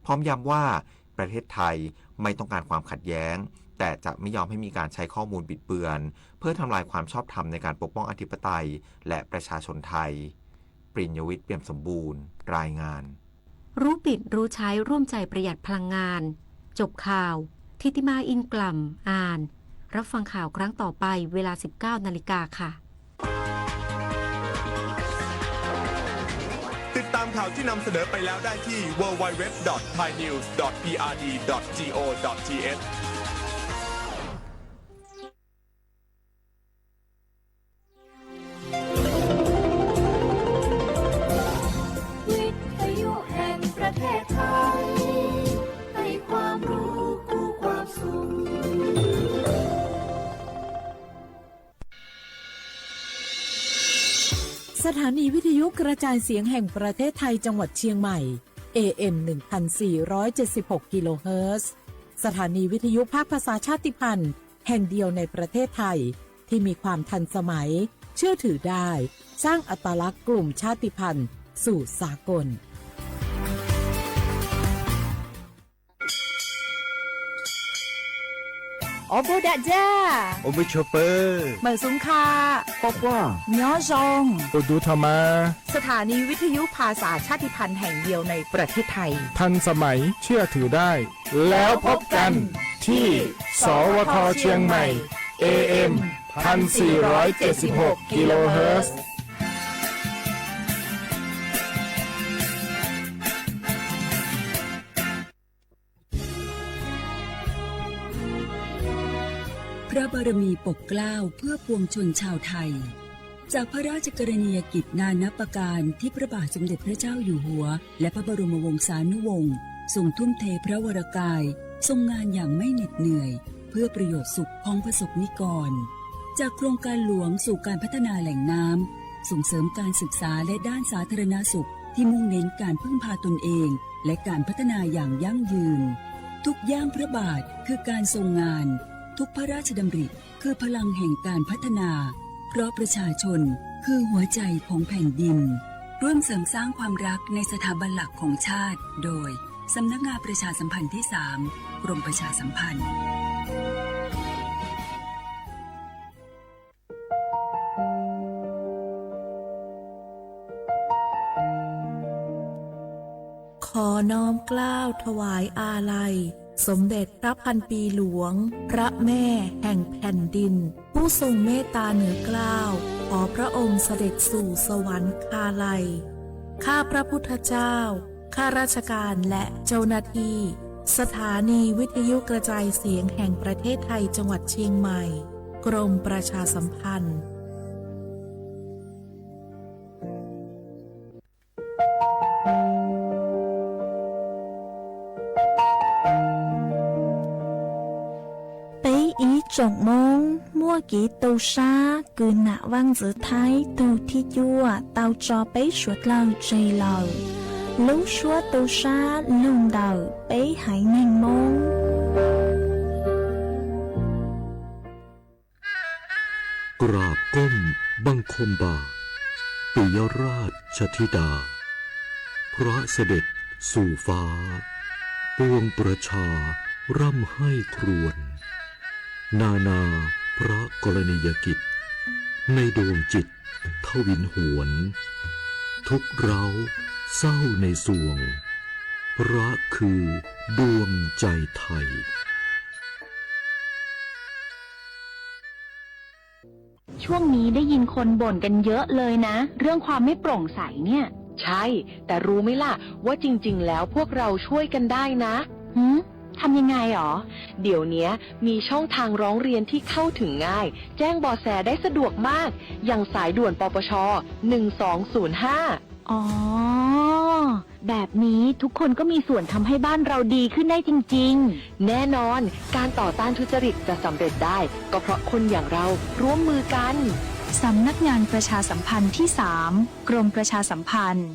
พร้อมย้ำว่าประเทศไทยไม่ต้องการความขัดแย้ง แต่จะไม่ยอมให้มีการใช้ข้อมูลบิดเบือนเพื่อทำลายความชอบธรรมในการปกป้องอธิปไตยและประชาชนไทย ปริญญวิทย์ เปี่ยมสมบูรณ์ รายงาน รู้ปิดรู้ใช้ร่วมใจประหยัดพลังงาน จบข่าว ธิติมา อินกล่ำ อ่าน รับฟังข่าวครั้งต่อไปเวลา สิบเก้านาฬิกาค่ะ ติดตามข่าวที่นำเสนอไปแล้วได้ที่ ดับเบิลยู ดับเบิลยู ดับเบิลยู ดอท ไทยนิวส์ ดอท พีอาร์ดี ดอท จีโอ ดอท ทีเอช วิทยุแห่งประเทศไทย ให้ความรู้คู่ความสุข สถานีวิทยุกระจายเสียงแห่งประเทศไทยจังหวัดเชียงใหม่ เอเอ็ม หนึ่งพันสี่ร้อยเจ็ดสิบหก กิโลเฮิรตซ์ สถานีวิทยุภาคภาษาชาติพันธุ์แห่งเดียวในประเทศไทย ที่มีความทันสมัย เชื่อถือได้ สร้างอัตลักษณ์กลุ่มชาติพันธุ์สู่สากล Ua bug dam ja, ua mub tshua pw, mawm xub kha, quaj quaj, nyob zoo, ua dub tho mas. สถานีวิทยุภาษาชาติพันธุ์แห่งเดียวในประเทศไทย ทันสมัย เชื่อถือได้ แล้วพบกันที่ สวท เชียงใหม่ เอเอ็ม พันสี่ร้อยเจ็ดสิบหก กิโลเฮิรตซ์ พระบารมีปกเกล้าเพื่อปวงชนชาวไทย จากพระราชกรณียกิจนานับประการที่พระบาทสมเด็จพระเจ้าอยู่หัว และพระบรมวงศานุวงศ์ทรงทุ่มเทพระวรกาย ทรงงานอย่างไม่เหน็ดเหนื่อย เพื่อประโยชน์สุขของประสบนิกร จากโครงการหลวงสู่การพัฒนาแหล่งน้ำ ส่งเสริมการศึกษาและด้านสาธารณสุขที่มุ่งเน้นการพึ่งพาตนเอง และการพัฒนาอย่างยั่งยืน ทุกย่างพระบาทคือการทรงงาน ทุกพระราชดำริคือพลังแห่งการพัฒนา เพราะประชาชนคือหัวใจของแผ่นดิน ร่วมเสริมสร้างความรักในสถาบันหลักของชาติ โดย สำนักงานประชาสัมพันธ์ที่สาม กรมประชาสัมพันธ์ ขอน้อมเกล้าถวายอาลัย สมเด็จพระพันปีหลวง พระแม่แห่งแผ่นดิน ผู้ทรงเมตตาเหนือเกล้า ขอพระองค์เสด็จสู่สวรรคาลัย ข้าพระพุทธเจ้า ข้าราชการและเจ้าหน้าที่ สถานีวิทยุกระจายเสียงแห่งประเทศไทยจังหวัดเชียงใหม่ กรมประชาสัมพันธ์ Peb ib tsoom Hmoob muaj kev tu sab kws nam Vaaj Ntxwv Thaib tug thib cuaj tau tso peb suav dlawg tseg lawm. Lub suab tu sab lug ntawm peb haiv neeg Moob. กราบก้มบังคมบาท ปิยราชธิดา พระเสด็จสู่ฟ้า ปวงประชาร่ำไห้ครวญ นานาพระกรณียกิจ ในดวงจิตทวินหวน ทุกข์ร้าวเศร้าในสวง พระคือดวงใจไทย ช่วงนี้ได้ยินคนบ่นกันเยอะเลยนะ เรื่องความไม่โปร่งใสเนี่ย ใช่ แต่รู้ไหมล่ะ ว่าจริงๆ แล้วพวกเราช่วยกันได้นะ หืม ทำยังไงหรอ เดี๋ยวเนี้ยมีช่องทางร้องเรียนที่เข้าถึงง่าย แจ้งเบาะแสได้สะดวกมาก อย่างสายด่วน ปปช หนึ่งสองศูนย์ห้า อ๋อ แบบนี้ทุกคนก็มีส่วนทำให้บ้านเราดีขึ้นได้จริงๆ แน่นอน การต่อต้านทุจริตจะสำเร็จได้ ก็เพราะคนอย่างเราร่วมมือกัน สำนักงานประชาสัมพันธ์ที่สาม กรมประชาสัมพันธ์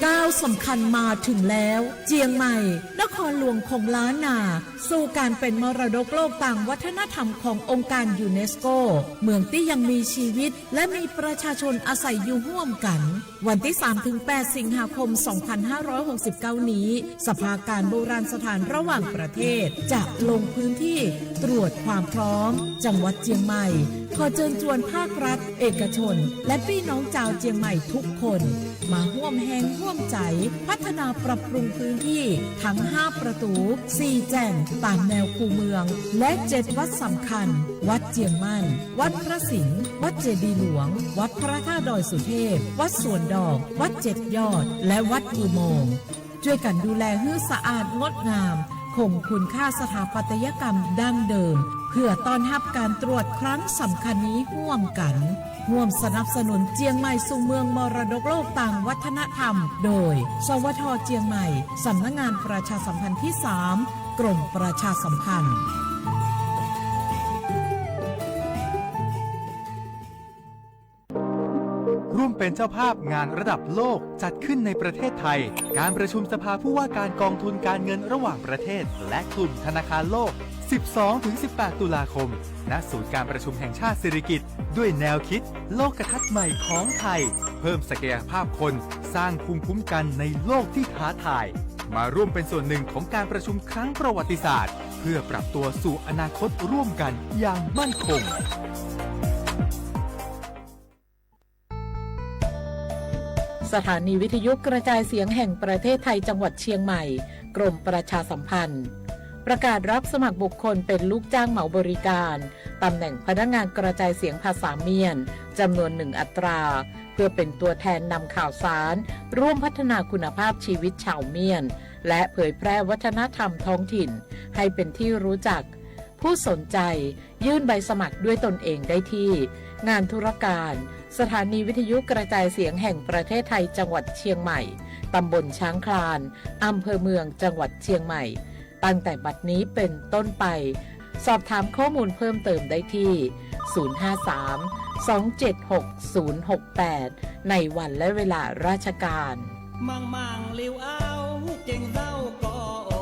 ก้าวสำคัญมาถึงแล้ว เจียงใหม่ นค นครหลวงของล้านนา สู่การเป็นมรดกโลกตามวัฒนธรรมขององค์การยูเนสโก เมืองที่ยังมีชีวิตและมีประชาชนอาศัยอยู่ร่วมกัน วันที่สามถึงแปดสิงหาคมสองพันห้าร้อยหกสิบเก้านี้ สภาการโบราณสถานระหว่างประเทศจะลงพื้นที่ตรวจความพร้อมจังหวัดเชียงใหม่ ขอเชิญชวนภาครัฐ เอกชน และพี่น้องชาวเชียงใหม่ทุกคน มาร่วมแฮงร่วมใจพัฒนาปรับปรุงพื้นที่ทั้งห้าประตู สี่แจ่งตามแนวคูเมือง และเจ็ดวัดสำคัญ วัดเชียงมั่น วัดพระสิงห์ วัดเจดีย์หลวง วัดพระธาตุดอยสุเทพ วัดสวนดอก วัดเจ็ดยอด และวัดอุโมงค์ ช่วยกันดูแลให้สะอาดงดงาม คงคุณค่าสถาปัตยกรรมดั้งเดิม เพื่อต้อนรับการตรวจครั้งสำคัญนี้ร่วมกัน ร่วมสนับสนุนเชียงใหม่สู่เมืองมรดกโลกตามวัฒนธรรม โดย สวท เชียงใหม่ สำนักงานประชาสัมพันธ์ที่สาม กรมประชาสัมพันธ์ ร่วมเป็นเจ้าภาพงานระดับโลกจัดขึ้นในประเทศไทย การประชุมสภาผู้ว่าการกองทุนการเงินระหว่างประเทศ และกลุ่มธนาคารโลก สิบสองถึงสิบแปด ตุลาคม ณ ศูนย์การประชุมแห่งชาติสิริกิติ์ ด้วยแนวคิดโลกทัศน์ใหม่ของไทย เพิ่มศักยภาพคน สร้างภูมิคุ้มกันในโลกที่ท้าทาย มาร่วมเป็นส่วนหนึ่งของการประชุมครั้งประวัติศาสตร์ เพื่อปรับตัวสู่อนาคตร่วมกันอย่างมั่นคง สถานีวิทยุกระจายเสียงแห่งประเทศไทยจังหวัดเชียงใหม่ กรมประชาสัมพันธ์ ประกาศรับสมัครบุคคลเป็นลูกจ้างเหมาบริการ ตำแหน่งพนักงานกระจายเสียงภาษาเมียน จำนวนหนึ่งอัตรา เพื่อเป็นตัวแทนนำข่าวสาร ร่วมพัฒนาคุณภาพชีวิตชาวเมียน และเผยแพร่วัฒนธรรมท้องถิ่น ให้เป็นที่รู้จัก ผู้สนใจยื่นใบสมัครด้วยตนเองได้ที่ งานธุรการ สถานีวิทยุกระจายเสียงแห่งประเทศไทยจังหวัดเชียงใหม่ ตำบลช้างคลาน อำเภอเมืองจังหวัดเชียงใหม่ ตั้งแต่บัดนี้เป็นต้นไป สอบถามข้อมูลเพิ่มเติมได้ที่ ศูนย์ห้าสาม สองเจ็ดหก ศูนย์หกแปด ในวันและเวลาราชการ Màng màng liu ao, ceng zau ko o.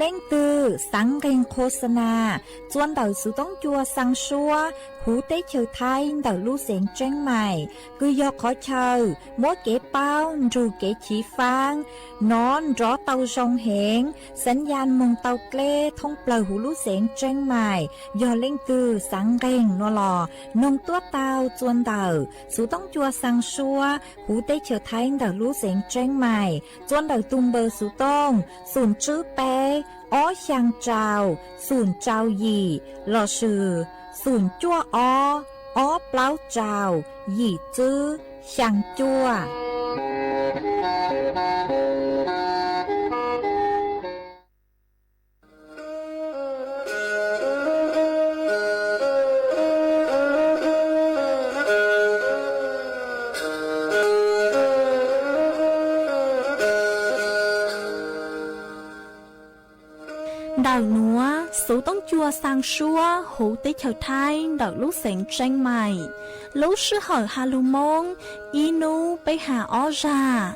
Leej twg xaav nqeeg qhua xa nas txua ntawm xuv toob cua xaa suab huv teb chaws Thaib ntawm lub xeev Tseeb Maim, kws yog qhov chaw muab kev paub nrug kev chiv faab, nov nrov tau zoo heev, xaav ya moog tau dleb thoob plawg huv lub xeev Tseeb Maim. Yog leej twg xaav nqeeg no los noog tuab tau txua ntawm xuv toob cua xaa suab huv teb chaws Thaib ntawm lub xeev Tseeb Maim, txua ntawm tug npawb xuv tooj xoom tswb peb, ob xyaa rau, xoom rau yim, lossis xoom cuaj ob, ob plaub rau, yim tswb, xyaa cuaj. Ntawm nuav xuv toob cua xaa suab huv teb chaws Thaib ntawm lub xeev Tseeb Maim. Lub sij hawm has lug Moob, ib nub peb has ob zag.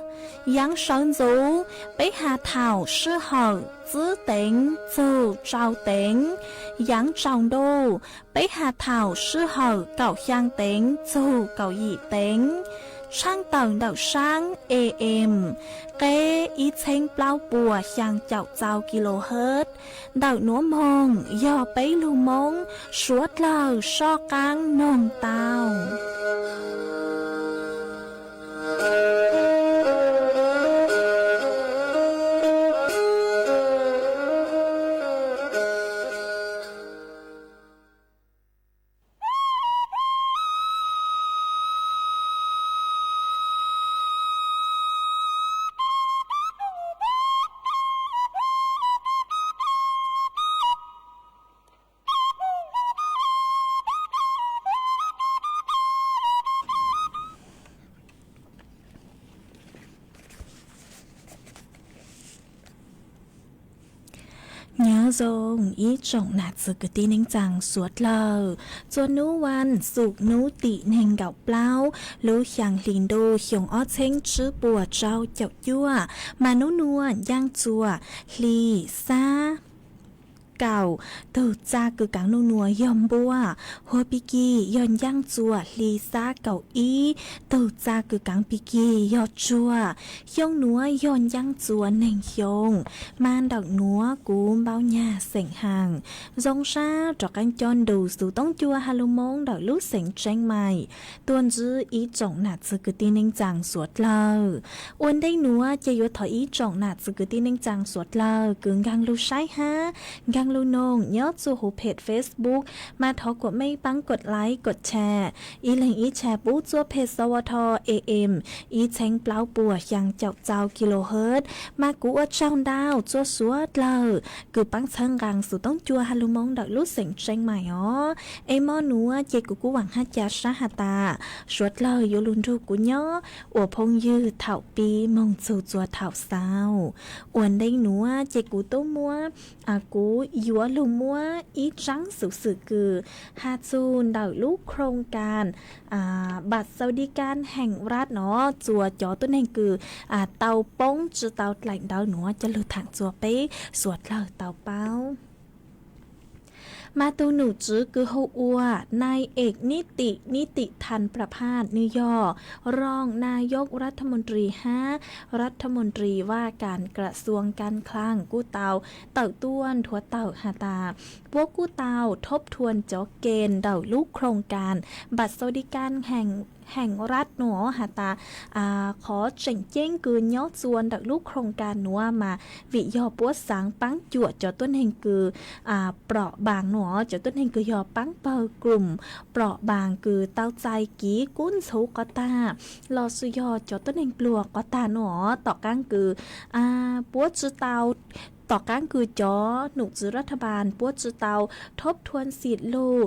Yaav sawv ntxuv, peb has thaum sij hawm tswb teev txug tsau teev. Yaav tsaus ntuj, peb has thaum sij hawm kaum xyaa teev txug kaum yim teev. Tshaaj tawm ntawm saab A M, qeb ib txheeb plaub puas xyaa caum txau kilohertz. Ntawm nuav moog yog peb lug Moob suav dlawg soj qaab noog tau. Nyob zoo ib tsoom nam txiv kwv tij neej tsaa suav dlawg, txua nub vas xuv nub tim neeg nkaum plaub lub xyaa hli ntuj xyoo ob txheeb tsib puas rau caum cuaj, mas nub nuav ncaaj txua hli xab kaum, tug txaa kws kaav nub nuav yog npua, huab pig kig yog ncaaj txua hli xab kaum ib, tug txaa kws kaav pig kig yog tsuag, xyoo nuav yog ncaaj txua neeg xyoo, mas ntawm nuav kuv npau nyag xeem haas. Zoo sab rov qaab coj nrug xuv toob cua ha lug moo ntawm lub xeev Tseeb Mais tuaj ntsib ib tsoom nam txiv kwv tij neej tsaa suav dlawg. Ua ntej nuav ces yuav thov ib tsoom nam txiv kwv tij neej tsaa suav dlawg kws nkaag lug saib hab nkaag lug noog nyob txug huv phem Facebook, mas thov kuas mej paab kod like kod share, ib leeg ib share pub txua phem xov ua tho am ib txheeb plaub puas xyaa caum txau kilohertz, mas kuv ua tsaug ntau txua suav dlawg kws paab txhawb nqaa xuv toob cua ha lug moo ntawm lub xeev Tseeb Mais os. Es mo nuav ces kuv kuj vaam hab ca sab has tas suav dlawg yuav lug nrug kuv nyob ua phooj ywg thaum pib moog txug txua thaum xaus. Ua ntej nuav ces kuv tub muab, kuv yuav lug muab ib tsaab xuv xwm kws has txug ntawm lub khoo kas npam xaus di kas heem rad nuav txua cov tuab neeg kws tau poob tsi tau dlaim ntawv nuav coj lug thaam txua peb suav dlawg tau paub. Mas tug nom tswv kws hu ua nai ees nib tim nib tim than pra phaj nwg yog rooj nayog rab thab moos ris hab rab thab moos ris vaj kas kra xuam kas khlaam kuj tau tawm tuaj nthuav tawm has tas puab kuj tau thob thuam cov kees ntawm lub khoo kas npam xaus di kas heem rad nuav has tas qhov tseem ceeb kws nyob txua ntawm lub khoo kas nuav mas vim yog puab xaav paab cuam cov tuab neeg kws prom baas nuav, cov tuab neeg kws yog paab pawg krum prom baas kws tau txais kiv kub ntxhuv qhov tag lossis yog cov tuab neeg pluag qhov tag nuav. Tom qaab kws puab tsi tau, tom qaab kws cov nom tswv rab thab npaas puab tsi tau thob thuam xim lug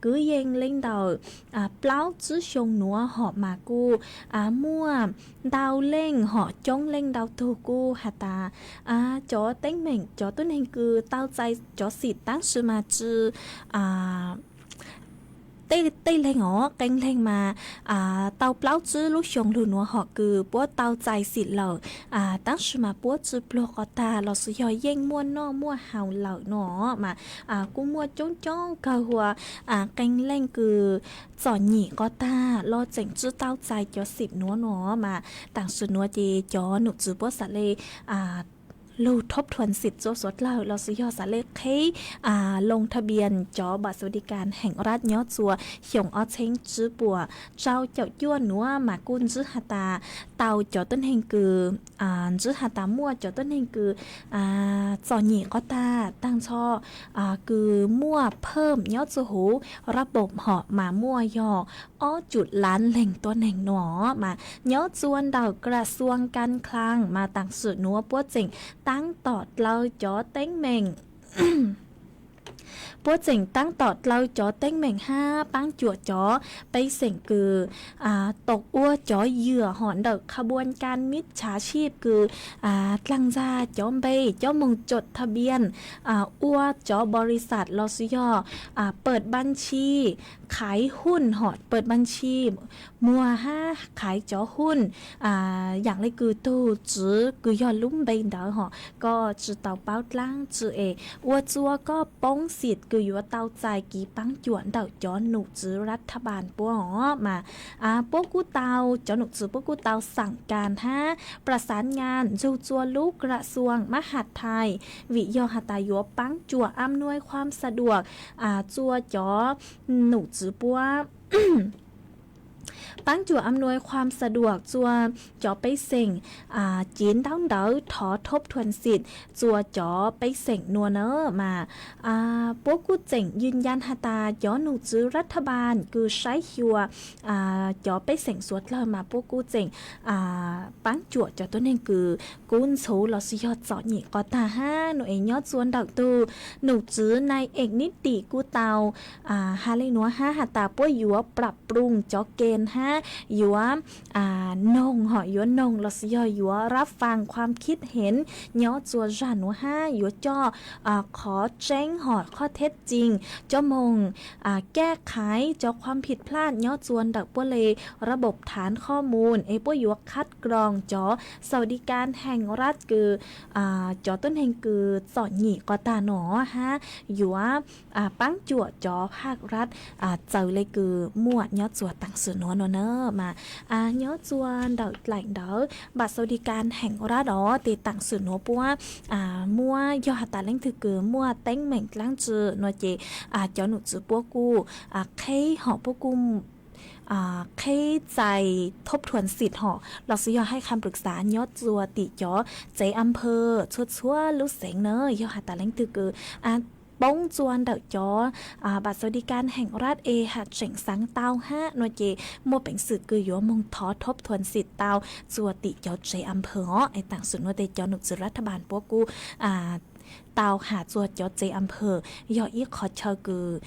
kwv yees le ntawm plaub tsib xyoo nuav hom mas kuj muaj ntau leej hom coob leej ntau tug kuj has tas cov teeb meem cov tuab neeg kws tau txais cov xim taab sis mas tsi tej leeg os, qee leeg mas tau plaub tsib lub xyoo lug nuav hom kws puab tau txais xim lawm, taab sis mas puab tsi pluag qhov tag lossis yog yeej muaj noj muaj haus lawm nuav mas kuj muaj coob coob kawg ua qee leej kws txom nyem qhov tag los tseem tsi tau txais cov xim nuav nuav mas taam sim nuav ces cov nom tswv puab xaav le lug thob thuam xim txua suav dlawg lossis yog xaav le qheb loo thab npias cov npam xaus di kas heem rad nyob txua xyoo ob txheeb tsib puas rau caum cuaj nuav mas kuj ntsib has tas tau cov tuab neeg kws, ntsib has tas muaj cov tuab neeg kws txom nyem qhov tag taag nrho kws muaj phaj nyob txua huv rab npaum hom mas muaj yog ob cum laav leeg tuab neeg nuav mas nyob txua ntawm kra xuam kas khlaam mas taam sim nuav puab tseem taab tom dlawv cov teeb meem puab tseem taab tom dlawv cov teeb meem hab paab cuam cov pej xeem kws tau ua cov ywm hom ntawm qha npuas kas mib tshav sib kws dlaag ntxag cov npe cov moog tsum thab npias ua cov npaum li xav lossis yog pawm npaab tshij qhaiv huj hom pawm npaab tshij muag hab qhaiv cov huj yaam le kws tug tswv kws yog lub npe ntawd hom koj tsi tau paub dlaab tsi es ua txua koj poob xim kws yuav tau txais kiv paab cuam ntawm cov nom tswv rab thab npaas puab os mas puab kuj tau, cov nom tswv puab kuj tau xaam kas hab pras xaav nyas ntsug txua lub kra xuam mab has thais vim yog has tas yuav paab cuam am nuaj khuam xa duam txua cov nom tswv puab paab cuam am nuaj khuam xa duam txua cov pej xeem cev ntaub ntawv thov thob thuam xim txua cov pej xeem nuav na mas puab kuj tseem yws ncan has tas cov nom tswv rab thab npaas kws saib xyuas cov pej xeem suav dlawg mas puab kuj tseem paab cuam cov tuab neeg kws kub ntxhuv lossis yog txom nyem qhov tag hab nuav es nyob txua ntawm tug nom tswv nai ees nib tim kuj tau has le nuav hab has tas puab yuav pram pruj cov ke hab yuav noog hom yuav noog los sis yog yuav rab fas khuam khib heev nyob txua zag nuav hab yuav coj qhov tseeb hom qhov theb tseeb coj moog kaj khaiv cov khuam phim plaj nyob txua ntawm puab le rab npaum thav qhov mus es puab yuav khab kroos cov xaus di kas heej rab kws cov tuab neeg kws txom nyem qhov tag nuav hab yuav paab cuam cov haj rab txawv le kws muaj nyob txua taam sim nuav nuav na. Mas nyob txua ntawm dlaim ntawd npam xaus di kas heej rab os tes taam sim nuav puab muab yog has tas leej twg kws muaj teeb meem dlaab tsi nuav ces cov num txwv puab kuj qheb hom puab kuj qheb txais thoob thuam xim hom los sis yog haj kham plwm xav nyob txua tim cov tsev a phawj txhua txhua lub xeev na. Yog has tas leej twg kws poob txua ntawm cov npam xaus di kas heej rab es haj tseem xaav tau hab nuav ces muaj peev xwm kws yuav moog thov thoob thuam xim tau txua tim cov tsev a phawj os. Es taam sim nuav tes cov num txwv rab thaj npaam puab kuj tau has txua cov tsev a phawj yog ib qhov chaw kws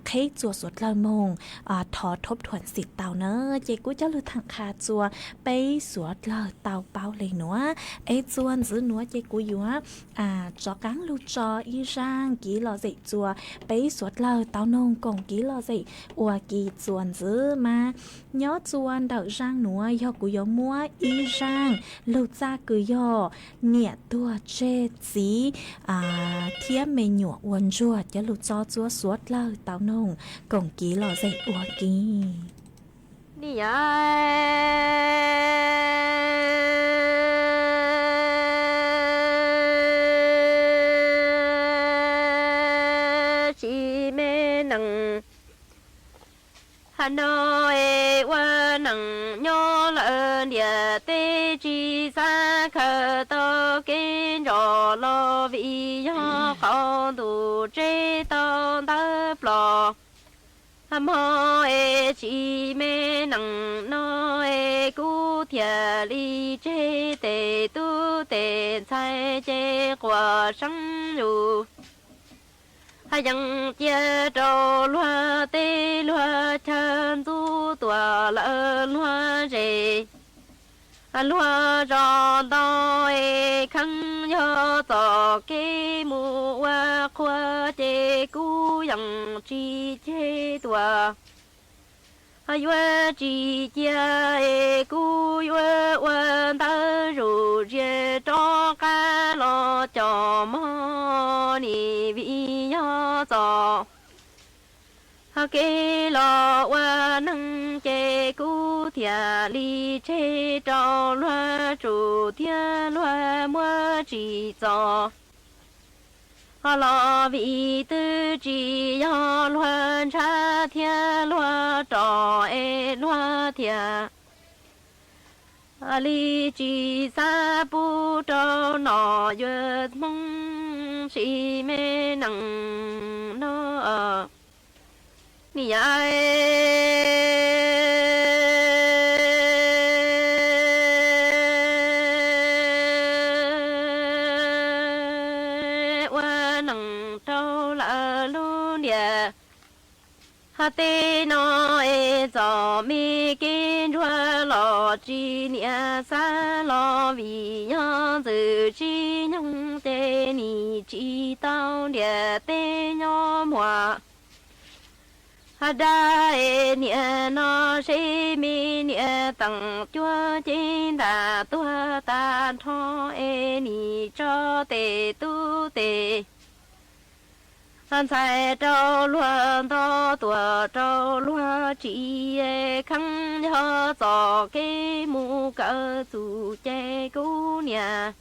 qheb txua suav dlawg moog thov thoob thuam xim tau na. Ces kuv coj lug thaam qha txua peb suav dlawg tau paub le nuav. Es txua ntxiv nuav ces kuv yuav rov qaab lug tso ib zaaj kiv lom zem txua peb suav dlawg tau noog koom kiv lom zem ua ke txua ntxiv mas. Nyob txua ntawm zaaj nuav yog kuv yuav muab ib zaaj lug txaj kws yog niam tuag tseg txiv thiab me nyuam ua ntsuag coj lug tso txua suav dlawg tau noog koom kiv lom zem ua ke. Niam tsis me nees, hab no es ua neej nyob lawm ntiaj teb tsis xav khaws tau kev ntso los vim yog qaum ntuj tseg tau ntawv plos. Hmo es tsis me nees no es kuv thiaj li tseg tes tub tes ntxhais ces quas seeb yus. Hab yeej cia rau luag teb luag chaw ntxub tuam lawm luag zes. Luag zos ntau es kheev yog txoj kev mus ua qhua ces kuv yeej tsis ceg tuam. Yuav tsis cia es kuv yuav ua ntawv zuj zus rov qab los coj mog nim vim yog txoj kev los ua neeg ces kuv thiaj li tseg rau luag tsum thiab luag muab tsis txo. Ho los vim twb tsis yog luag ntshaw thiab luag rov es luag thiaj li tsis xav pub rau nom yuav Hmoob tsis me nees no. Niam ua neej rau lawm lub ntiaj teb no es txom me kev ntsuag los tsis niam xav los vim yog ntxwg tsis nyoog ces nim tsis tau ntiaj teb nyob muag. Hab dab es niam no seb me niam teem cuab cev ntam tuag tag nrho es nim tso tes tub tes ntxhais rau luag nto tuam rau luag tsis kheev yog txoj kev mus kawm txuj ces kuv niam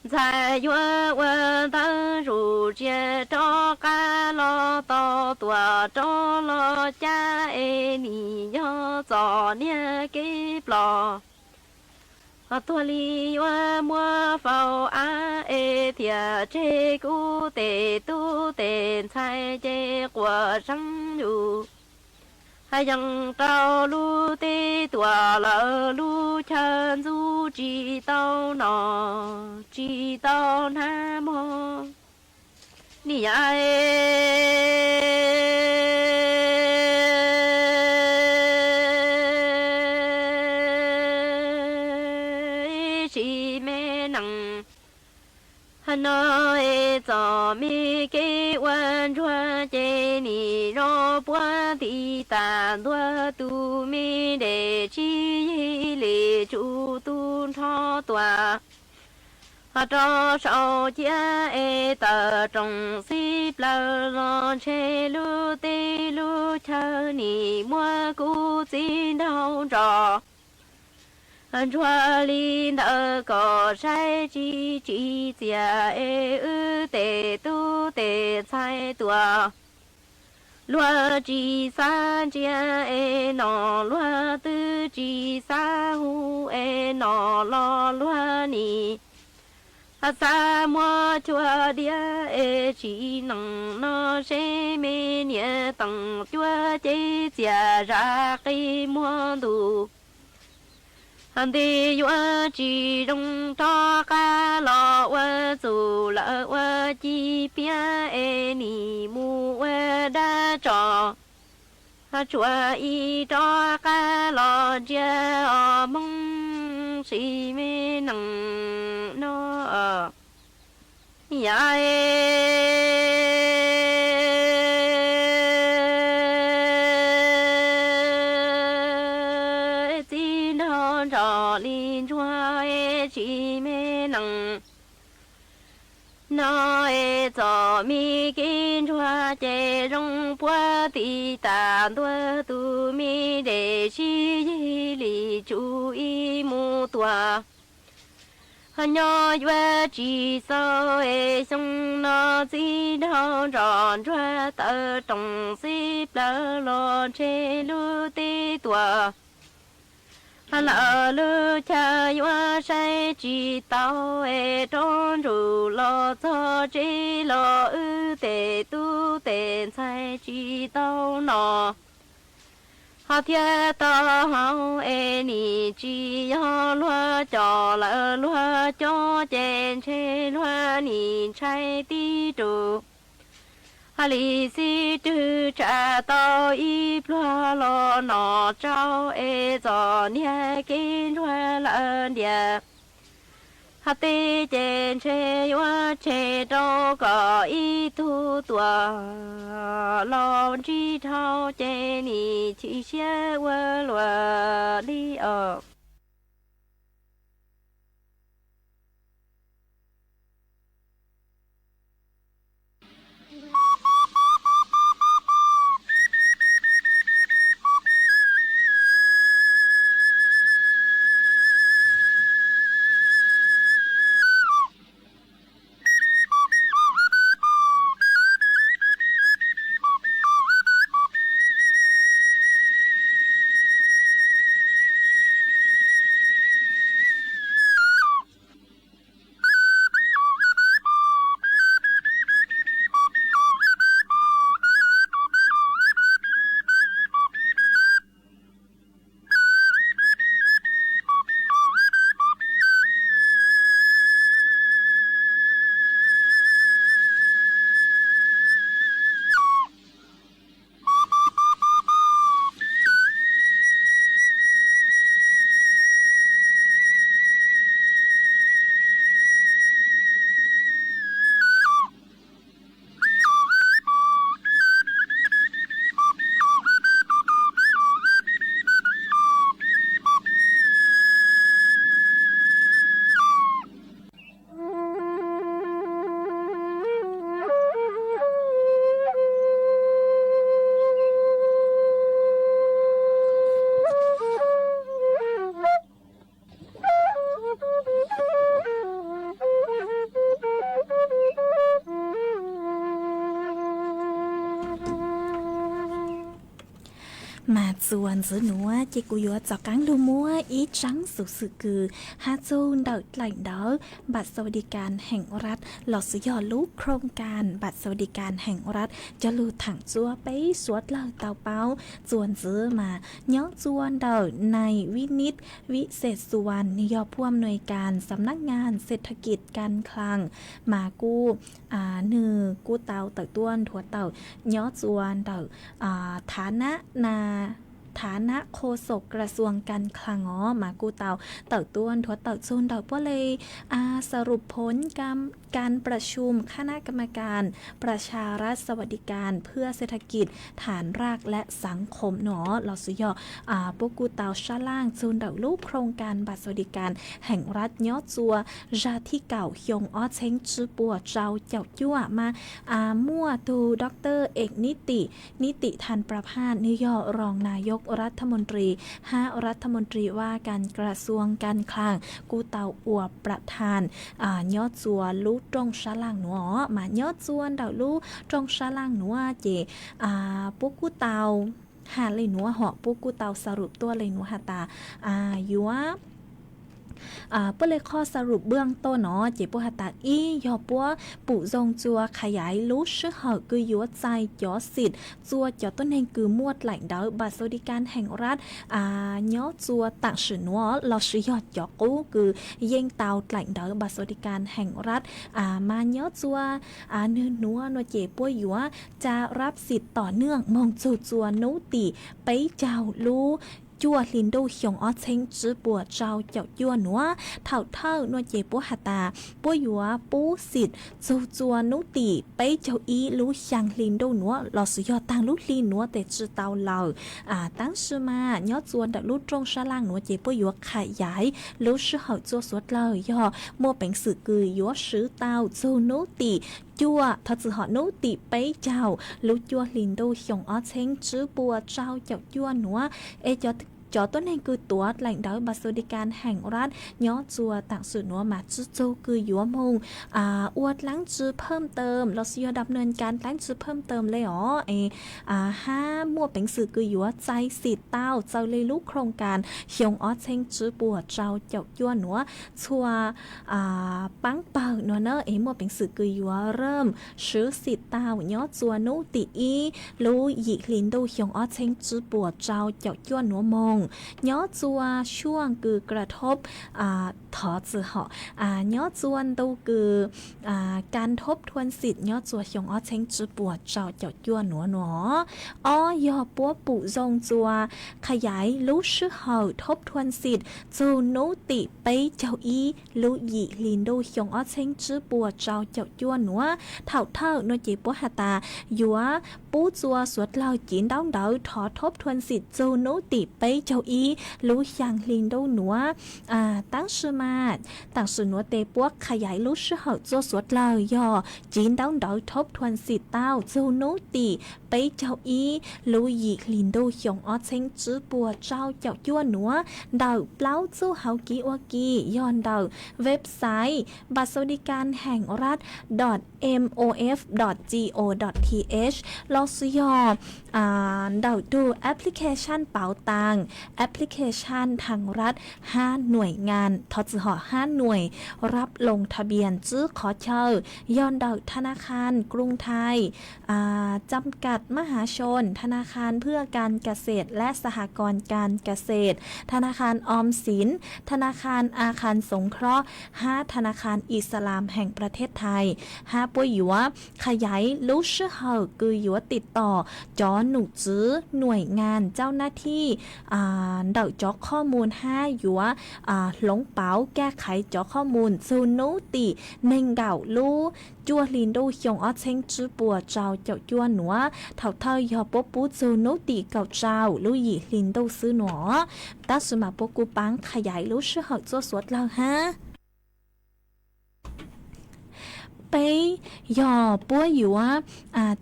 ntxhais yuav ua ntawv zuj zus rov qab los tau tuam rov los cab es nim yog txom nyem kev plos. Tuag li yuav muab faus av es thiaj tseg kuv tes tub tes ntxhais ces quas seeb yus. Hab yeej rau lub teb tuam lawm lub chaw ntxub tsis tau nom tsis tau hnab mog. Niam No es txom me kev ua ntsuag ces nim zoo puab tiv tas ntua tus me nres tsib yig li tsuj tub nrho tuaj. Ho rau saum ciab es tawm rooj xib plaws los ntshe lub teb lub chaw nim muab kub txiv nraug nrog ntsuag li ntawd kom saib tsis tsim txiaj es wb tej tub tej ntxhais tuaj. Luag tsis xav ntsia es no luag twb tsis xav hu es no los luag nim xav muab cuag diav es tsis nees no seb me niam teem cuab cev txias zam qis muag ntuj. Nti yuav tsis zoo rov qab los ua txuj lawm ua ci piab es nim mus ua dab tso. Tsuas ib rov qab los ntsia os Hmoob si me nees no. Yam txiv nraug nrog li ntsuag es tsis me nees. No es txom me kev ntsuag ces zoo puab tiv tas ntua tus me nres sib yig li tsuj ib mus tuaj. Nyob yuav tsis txaus es xyoo no txiv nraug nrog ntsuag tawm rooj xib plaws los ntshe lub teb tuaj. Lawv lub chaw yuav saib tsis tau es rov nrug los txog tsev los wb tej tub tej ntxhais tsis tau noj. Ho thiab tau haus es nim tsis yog luag coj lawm luag coj ces ntshe luag nim ntshai tib rus. Hos li xib rwg tsa tau ib pluag los nom tsau es txom nyem kev ntsuag lawm ntiag. Hos teb ces ntshe yuav tseg rau kom ib tug tuaj los ntsib dhau ces nim chim siab ua luaj li os. Mas txuas ntxiv nuav ces kuv yuav rov qaab lug muab ib tsaab xuv xwm kws hab txug ntawm dlaim ntawv บัตรสวัสดิการแห่งรัฐ los sis yog lub โครงการบัตรสวัสดิการแห่งรัฐ coj lug thaam txug peb suav dlawg tau paub. Txuas ntxiv mas nyob txug ntawm nais Vib Nib Vib Xes Xuas, nwg yog ผู้อำนวยการสำนักงานเศรษฐกิจการคลัง mas kuj nwg kuj tau tawm tuaj nthuav tawm nyob txug ntawm ฐานะนา Nas ฐานะโฆษกกระทรวงการคลัง os mas kuj tau tawm tuaj nthuav tawm txug ntawm puab le สรุปผลการประชุมคณะกรรมการ ประชารัฐสวัสดิการเพื่อเศรษฐกิจฐานรากและสังคม no los sis yog puab kuj tau sab laaj txug ntawm lub โครงการบัตรสวัสดิการแห่งรัฐ nyob txua zag thib kaum xyoo ob txheeb tsib puas rau caum cuaj mas muaj tug ดอกเตอร์ เอกนิติ นิติธันประภาส nwg yog รองนายกรัฐมนตรี hab รัฐมนตรีว่าการกระทรวงการคลัง kuj tau ua ประธาน nyob txua lub rooj sab laaj nuav. Mas nyob txua ntawm lub rooj sab laaj nuav ces puab kuj tau has le nuav hom puab kuj tau สรุป tuaj le nuav has tas yuav puab le qhov สรุป เบื้องต้น no ces puab has tas ib yog puab pum zoo txua ขยาย lub sij hawm kws yuav txais cov สิทธิ์ txua cov tuab neeg kws muaj dlaim ntawv บัตรสวัสดิการแห่งรัฐ nyob txua ตาม sim nuav los sis yog cov qub kws yeej tau dlaim ntawv บัตรสวัสดิการแห่งรัฐ mas nyob txua nwg nuav no ces puab yuav จะรับสิทธิ์ต่อเนื่อง moog txug txua nub tim peb caug lub cuaj hli ntuj xyoo ob txheeb tsib puas rau caum cuaj nuav. Thaum thawj no ces puab has tas puab yuav pub สิทธิ์ txug txua nub tim peb caug ib lub xyaa hli ntuj nuav los sis yog taag lub hli nuav tes tsi tau lawm. Tab sis mas nyob txua ntawm lub rooj sab laaj nuav ces puab yuav ขยาย lub sij hawm txua suav dlawg yog muaj peev xwm kws yuav swv tau txug nub tim cuaj, thov txwm hom nub tim peb caug lub cuaj hli ntuj xyoo ob txheeb tsib puas rau caum cuaj nuav es cov tuab neeg kws tuav dlaim ntawv บัตรสวัสดิการแห่งรัฐ nyob txua ตาม sim nuav mas tsi txug kws yuav moog ua dlaab tsi เพิ่มเติม los sis yog ดำเนินการ dlaab tsi เพิ่มเติม le os es hab muaj peev xwm kws yuav txais สิทธิ์ tau txawm le lub โครงการ xyoo ob txheeb tsib puas rau caum cuaj nuav txhua paab pawg nuav na es muaj peev xwm kws yuav เริ่ม swv สิทธิ์ tau nyob txua nub tim ib lub yim hli ntuj xyoo ob txheeb tsib puas rau caum cuaj nuav moog. Nyob txua ช่วง kws กระทบ thov txwm hom nyob txua ntu kws การทบทวนสิทธิ์ nyob txua xyoo ob txheeb tsib puas rau caum cuaj nuav nuav. Ob yog puab pum zoo txua ขยาย lub sij hawm ทบทวนสิทธิ์ txug nub tim peb caug ib lub yim hli ntuj xyoo ob txheeb tsib puas rau caum cuaj nuav. Thaum thawj no ces puab has tas yuav pub txua suav dlawg civ ntaub ntawv thov ทบทวนสิทธิ์ txug nub tim peb caug ib lub xyaa hli ntuj nuav. Tab sis mas ตาม sim nuav tes puab ขยาย lub sij hawm txua suav dlawg yog civ ntaub ntawv ทบทวนสิทธิ์ tau txug nub tim peb caug ib lub yim hli ntuj xyoo ob txheeb tsib puas rau caum cuaj nuav ntawm plaub txuj hauv kev ua ke yog ntawm website บัตรสวัสดิการแห่งรัฐ dot mof dot go dot th los sis yog ntawm tug application เป๋าตัง application ทางรัฐ hab หน่วยงาน thov txwm hom hab หน่วยรับลงทะเบียน tsib qhov chaw yog ntawm ธนาคารกรุงไทย จำกัดมหาชน ธนาคารเพื่อการเกษตรและสหกรณ์การเกษตร ธนาคารออมสิน ธนาคารอาคารสงเคราะห์ hab ธนาคารอิสลามแห่งประเทศไทย hab puab yuav ขยาย lub sij hawm kws yuav ติดต่อ cov nom tswv หน่วยงาน เจ้าหน้าที่ ntawm cov qhov muag hab yuav hloov pauv แก้ไข cov qhov muag txug nub tim neeg nkaum lub cuaj hli ntuj xyoo ob txheeb tsib puas rau caum cuaj nuav. Thaum thawj yog puab pub txug nub tim kaum rau lub yim hli ntuj xwb nuav. Tab sis mas puab kuj paab ขยาย lub sij hawm txua suav dlawg hab. Peb yog puab yuav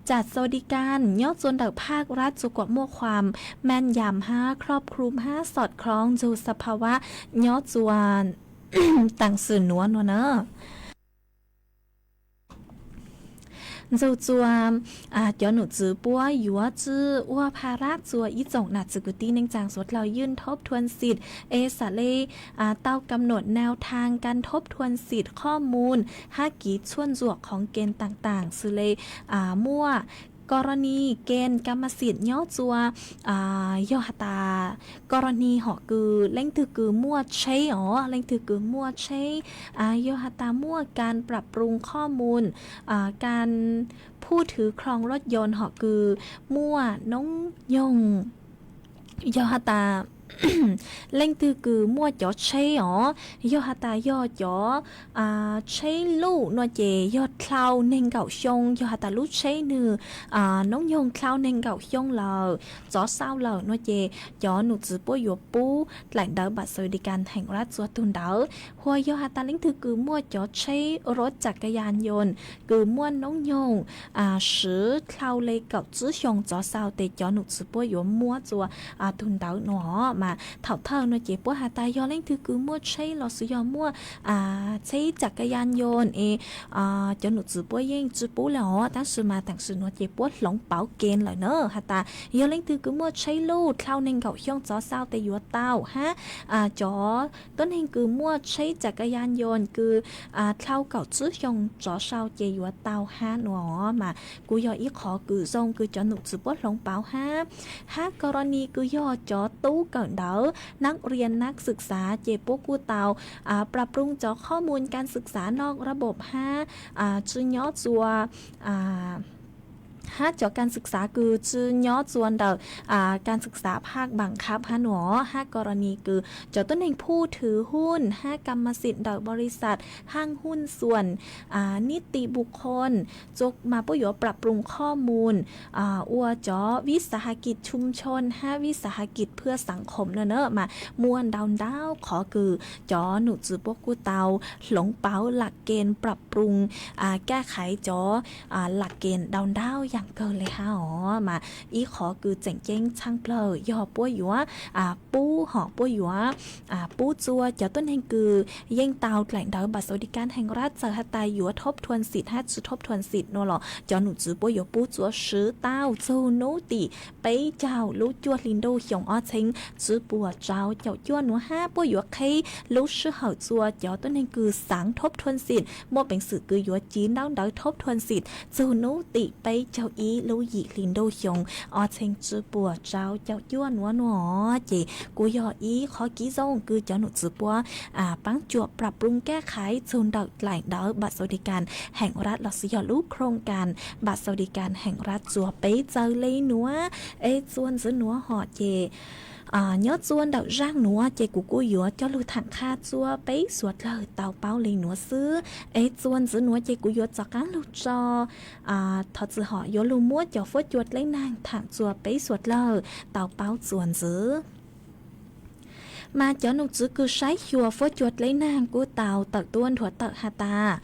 จัดสวัสดิการ nyob txua ntawm ภาครัฐ txua kom muaj ความแม่นยำ hab ครอบคลุม hab สอดคล้อง ntxug สภาวะ nyob txua ตาม sim nuav nuav na. Ntxug txua cov nom tswv puab yuav tsi ua ภาระ txua ib tsoom nam txiv kwv tij neej tsaa suav dlawg ยื่นทบทวนสิทธิ์ es xam le tau กำหนดแนวทางการทบทวนสิทธิ์ ข้อมูล hab กำหนด ขั้นตอน ของเกณฑ์ต่างๆ xws le muaj กรณี เกณฑ์กรรมสิทธิ์ nyob txua yog has tas กรณี hom kws leej twg kws muaj tsheb os, leej twg kws muaj tsheb, yog has tas muaj การปรับปรุงข้อมูล การผู้ถือครองรถยนต์ hom kws muaj noob nyoog yog has tas leej twg kws muaj cov tsheb os, yog has tas yog cov tsheb luj no ces yog dlhau neeg nkaum xyoo, yog has tas lub tsheb nwg noob nyoog dlhau neeg nkaum xyoo lawm, txov xau lawm no ces cov num txwv puab yuav pub dlaim ntawv npam xav di kas heem rab txua tug ntawd. Hua yog has tas leej twg kws muaj cov tsheb rov cam kaya yoos kws muaj noob nyoog siv dlhau le kaum tsib xyoo txov xau tes cov num txwv puab yuav muab txua tug ntawd no. Mas thaum thawj no ces puab has tas yog leej twg kws muaj tsheb los sis yog muaj tsheb cam kaya yoos es cov num txwv puab yeej tsi pub le os, tab sis mas tam sim no ces puab hloov pauv kees lawm na has tas yog leej twg kws muaj tsheb luj dlhau neeg nkaum xyoo txov xau tes yuav tau hab cov tuab neeg kws muaj tsheb cam kaya yoos kws dlhau kaum tsib xyoo txov xau ces yuav tau hab no. Mas kuj yog ib qhov kws zoo kws cov num txwv puab hloov pauv hab. Hab kos ros nis kws yog cov tub kawm ntawv nab rias nab xwm xav ces puab kuj tau pram pruj cov qhob mus kas xwm xav noj rab npom hab tsi nyob txua hab cov kas xwm xav kws tsi nyob txua ntawm kas xwm xav phaj npam khab hab no. Hab kos ros nis kws cov tuab neeg phuj thwv huj hab kas mas xim ntawm npau ris xas haj huj xuam nib tim npu qhoo txua mas puab yuav pram pruj qhob mus ua cov vib xav has kis tshum tshoo hab vib xav has kis phwaj xav khoom no na. Mas muaj ntau ntau qhov kws cov num txwv puab kuj tau hloov pauv lam kees pram pruj kaj khaiv cov lam kees ntau ntau yaam kawg le hab os. Mas ib qhov kws tseem ceeb txhaaj plawg yog puab yuav pub hom puab yuav pub txua cov tuab neeg kws yeej tau dlaim ntawv npam xav di kas heem rab txawm has tas yuav thob thuam xim hab tsi thob thuam xim no los cov num txwv puab yuav pub txua siv tau txug nub tim peb caug lub cuaj hli ntuj xyoo ob txheeb tsib puas rau caum cuaj nuav hab puab yuav qheb lub sij hawm txua cov tuab neeg kws xaav thob thuam xim muaj peev xwm kws yuav ci ntaub ntawv thob thuam xim txug nub tim peb caug ib lub yim hli ntuj xyoo ob txheeb tsib puas rau caum cuaj nuav no. Ces kuj yog ib qhov kev zoo kws cov num txwv puab paab cuam pram pruj kaj khaiv txug ntawm dlaim ntawv npam xav di kas heem rab los sis yog lub khoom kas npam xav di kas heem rab txua peb txawg le nuav. Es txua ntxiv nuav hom ces nyob txua ntawm zaaj nuav ces kuv kuj yuav coj lug thaam qha txua peb suav dlawg tau paub le nuav xwb. Es txua ntxiv nuav ces kuv yuav txav qaab lug tso thov txim hom yuav lug muab cov fuab cua dleb naag thaam txua peb suav dlawg tau paub txua ntxiv. Mas cov num txwv kws saib xyuas fuab cua dleb naag kuj tau tawm tuab nthuav tawm has tas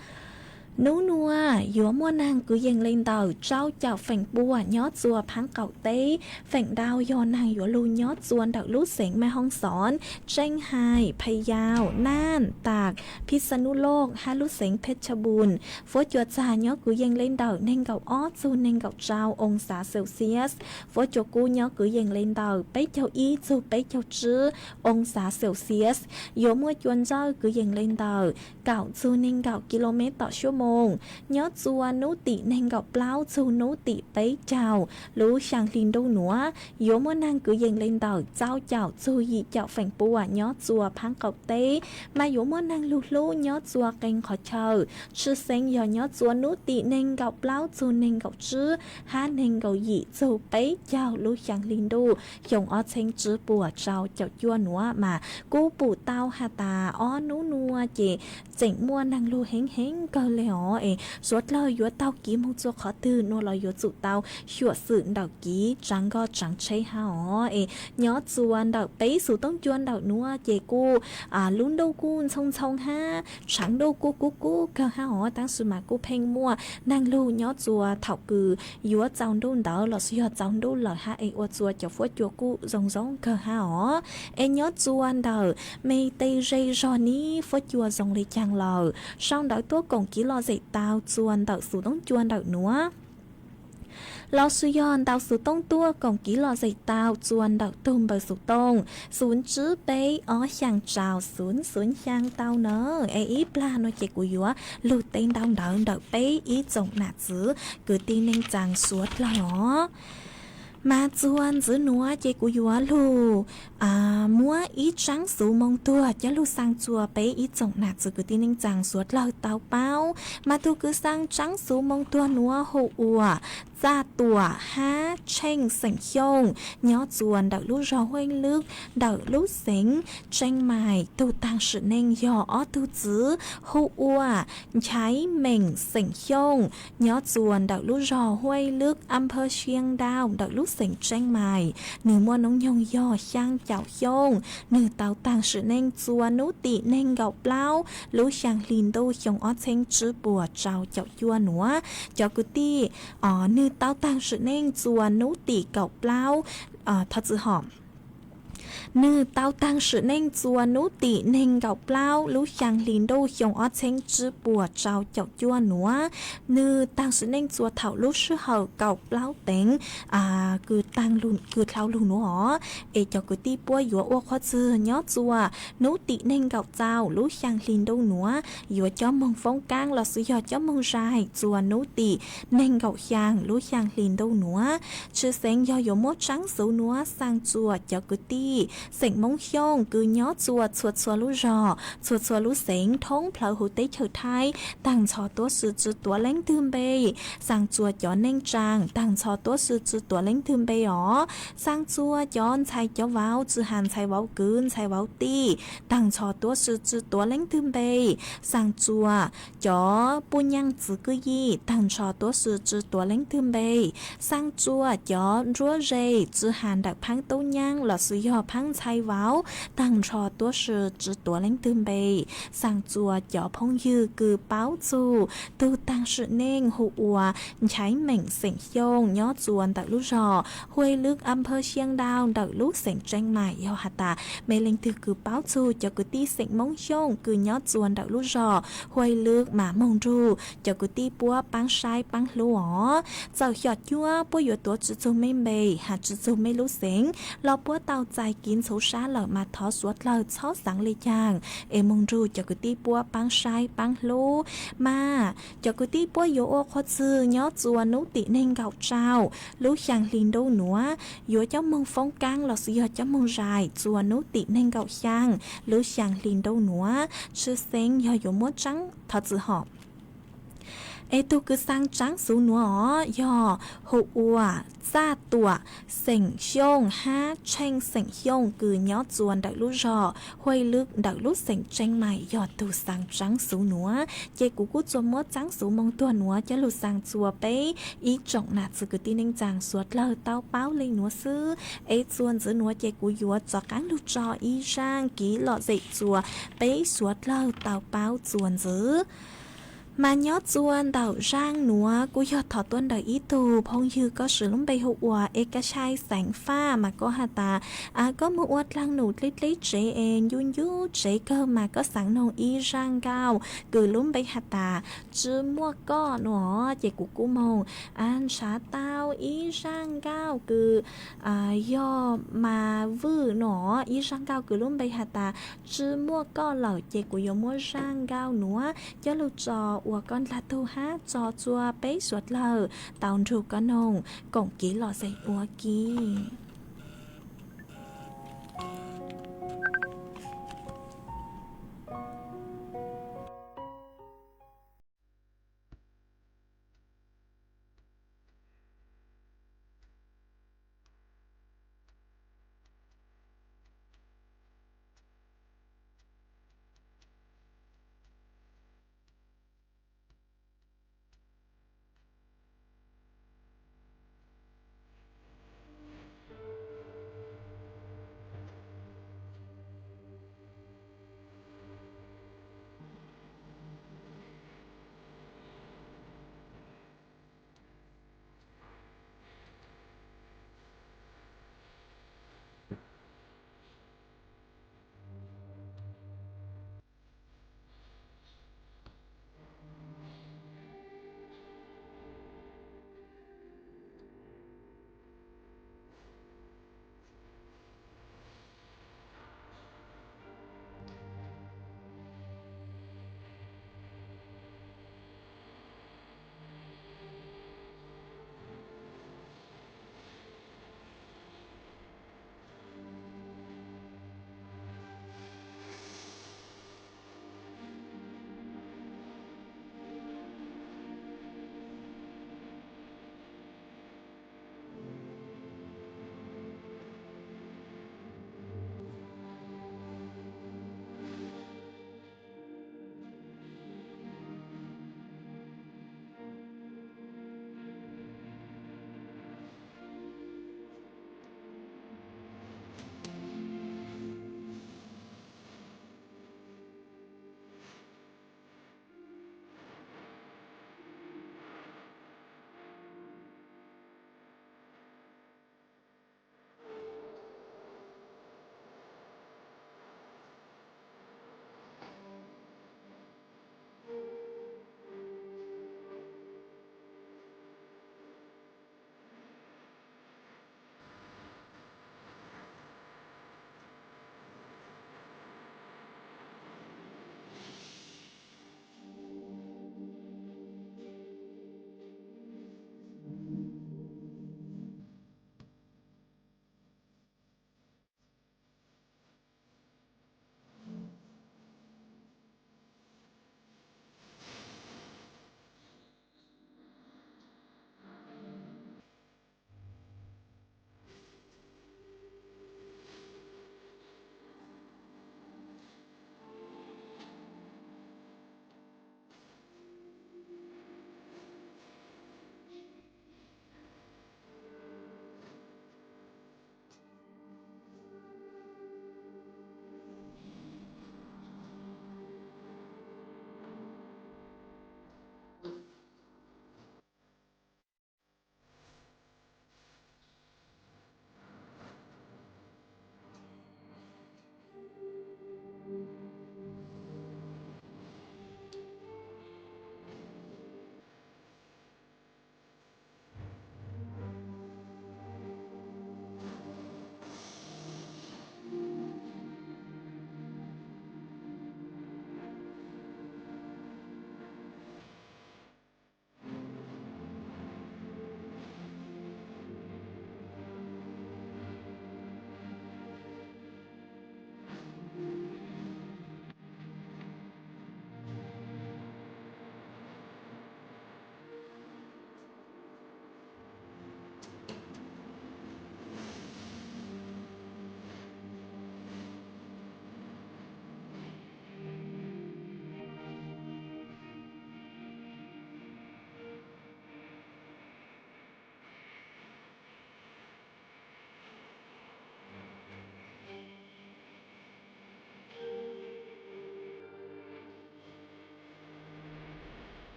nub nuav yuav muaj naag kws yees le ntawm rau caum feem pua nyob txua phaab qaum teb. Feem ntau yog naag yuav lug nyob txua ntawm lub xeev Maj Hoob Xoob, Tseej Hais, Phas Yaus, Naaj, Tas, Phij Xas Nuj Looj hab lub xeev Phej Tshas Npus. Fuab cua txag nyob kws yees le ntawm neeg nkaum ob txug neeg nkaum rau oo xav Celsius. Fuab cua kub nyob kws yees le ntawm peb caug ib txug peb caug tsib oo xav Celsius. Yuav muaj cua ntsawj kws yees le ntawm kaum txug neeg nkaum kis lus mev tom xuab moos nyob txua nub tim neeg nkaum plaub txug nub tim peb caug lub xyaa hli ntuj nuav. Yuav muaj naag kws yees le ntawm rau caum txug yim caum feem pua nyob txua phaab qaum teb. Mas yuav muaj naag lug hlub nyob txua qee qhov chaw, tshwj xeeb yog nyob txua nub tim neeg nkaum plaub txug neeg nkaum tsib hab neeg nkaum yim txug peb caug lub xyaa hli ntuj xyoo ob txheeb tsib puas rau caum cuaj nuav. Mas kuj pum tau has tas ob nub nuav ces tseem muaj naag lug heev heev kawg le os. Es suav dlawg yuav taug kev moog txua qhov twg nuav los yuav tsum tau xyuam xim ntawm kev tsaav nkoj tsaav tsheb hab os. Es nyob txua ntawm peb xuv toob cua ntawm nuav ces kuj lub ntuj kuj ntxhoo ntxhoo hab tsaav ntuj kuj kub kub kawg hab os, tab sis mas kuj pheej muaj naag lug nyob txua thaum kws yuav txaus ntuj ntawd los sis yog txaus ntuj lawm hab es ua txua cov fuab cua kuj zoo zoo kawg hab os. Es nyob txua ntawm me teb ze zog nib fuab cua zoo le caag lawm, sau ntawv tuab koom kev lom zem tau txua ntawm xuv toob cua ntawm nuav los sis yog ntau xuv toob tuab koom kev lom zem tau txua ntawm tug npawb xuv tooj xuv tsib peb ob xyaa rau xuv xuv xyaa tau na. Es ib plag nuav ces kuv yuav lug teb ntau ntawv ntawm peb ib tsoom nam txiv kwv tij neej tsaa suav dlawg os. Mas txuas ntxiv nuav ces kuv yuav lug muab ib tsaab xuv moo tuag coj lug xaa txuas peb ib tsoom nam txiv kwv tij neej tsaa suav dlawg tau paub. Mas tug kws xaa tsaab xuv moo tuag nuav hu ua Txaj Tuam hab Tsheej xeem Xyooj, nyob txuas ntawm lub zog Huaj Lwb ntawm lub xeev Tseej Mais. Tug taag sim neej yog ob tug txiv hu ua Nchaiv Meem xeem Xyooj, nyob txuas ntawm lub zog Huaj Lwb, Amper Xia Ndau ntawm lub xeev Tseej Mais. Nwg muaj noob nyoog yog xyaa caum xyoo. Nwg tau taag sim neej txuas nub tim neeg nkaum plaub lub xyaa hli ntuj xyoo ob txheeb tsib puas rau caum cuaj nuav. Cov kwv tij, nwg tau taag sim neej txuas nub tim kaum plaub, thov txim hom, nwg tau taag sim neej txuas nub tim neeg nkaum plaub lub xyaa hli ntuj xyoo ob txheeb tsib puas rau caum cuaj nuav. Nwg taag sim neej txuas thaum lub sij hawm kaum plaub teev kws dlhau lug nuav os. Es cov kwv tij puab yuav ua qhov txwg nyob txuas nub tim neeg nkaum txaus lub xyaa hli ntuj nuav, yuav cov moog foob kaab lossis yog cov moog zais txuas nub tim neeg nkaum xyaa lub xyaa hli ntuj nuav. Tshwj xeev yog yuav muab tsaab xuv nuav xaa txuas cov kwv tij xeem Moob Xyooj kws nyob txuas txhua txhua lub zog, txhua txhua lub xeev thoob plawg huv teb chaws Thaib, taag nrho tuab si tsi tuav leej twg npe. Xaa txuas cov neej tsaa, taag nrho tuab si tsi tuav leej twg npe os. Xaa txuas cov ntxhais cov vauv, tsi has ntxhais vauv kwv ntxhais vauv tij, taag nrho tuab si tsi tuav leej twg npe. Xaa txuas cov puj nyaab txwv kwj yij, taag nrho tuab si tsi tuav leej twg npe. Xaa txuas cov nruab ze, tsi has ntawm phaab tub nyaab lossis yog phaab ntxhais vauv, taag nrho tuab si tsi tuav leej twg npe. Xaa txuas cov phooj ywg kws paub txug tug taag sim neej hu ua Nchaiv Meem xeem Xyooj nyob txuas ntawm lub zog Huaj Lwb, Amper Xia Ndau ntawm lub xeev Tseej Mais. Yog has tas mej leej twg kws paub txug cov kwv tij xeem Moob Xyooj kws nyob txuas ntawm lub zog Huaj Lwb mas moog nrug cov kwv tij puab paab saib paab hlub os. Txawm xyom cuab puab yuav tuav tsi txug mej npe, has tsi txug mej lub xeev los puab tau txais kiv ntxhuv sab lawm mas thov suav dlawg txhob xaav le caag es moog nrug cov kwv tij puab paab saib paab hlub. Mas cov kwv tij puab yuav ua qhov txwg nyob txuas nub tim neeg nkaum rau lub xyaa hli ntuj nuav, yuav cov moog foob kaab lossis yog cov moog zais txuas nub tim neeg nkaum xyaa lub xyaa hli ntuj nuav. Tshwj xeev yog yuav muab tsaab, thov txwm hom, es tug kws xaa tsaab xuv nuav os yog hu ua Txaj Tuam xeem Xyooj hab Tsheej xeem Xyooj kws nyob txuas ntawm lub zog Huaj Lwb ntawm lub xeem Tseej Mais yog tug xaa tsaab xuv nuav. Ces kuv kuj tsuas muab tsaab xuv moo tuag nuav coj lug xaa txuas peb ib tsoom nam txiv kwv tij neej tsaa suav dlawg tau paub le nuav xwb. Es txuas ntxiv nuav ces kuv yuav rov qaab lug tso ib zaaj kiv lom zem txuas peb suav dlawg tau paub txuas ntxiv. Mas nyob txuas ntawm zaaj nuav kuj yog thov tuab ntawm ib tug phooj ywg koj siv lub npe hu ua Es Ka Sai Xeev Faj mas koj has tas, koj moog ua dlaag num dleb dleb tsev es ncu ncu tsev kawg mas koj xaav noog ib zaaj nkauj kws lub npe has tas Tsi Muaj Koj nuav. Ces kuv kuj moog nrhav tau ib zaaj nkauj kws yog Mas Vwj nuav, ib zaaj nkauj kws lub npe has tas Tsi Muaj Koj lawm. Ces kuv yuav muab zaaj nkauj nuav coj lug tso ua koj ndlag tug hab tso txua peb suav dlawg tau nrug koj noog koom kev lom zem ua ke.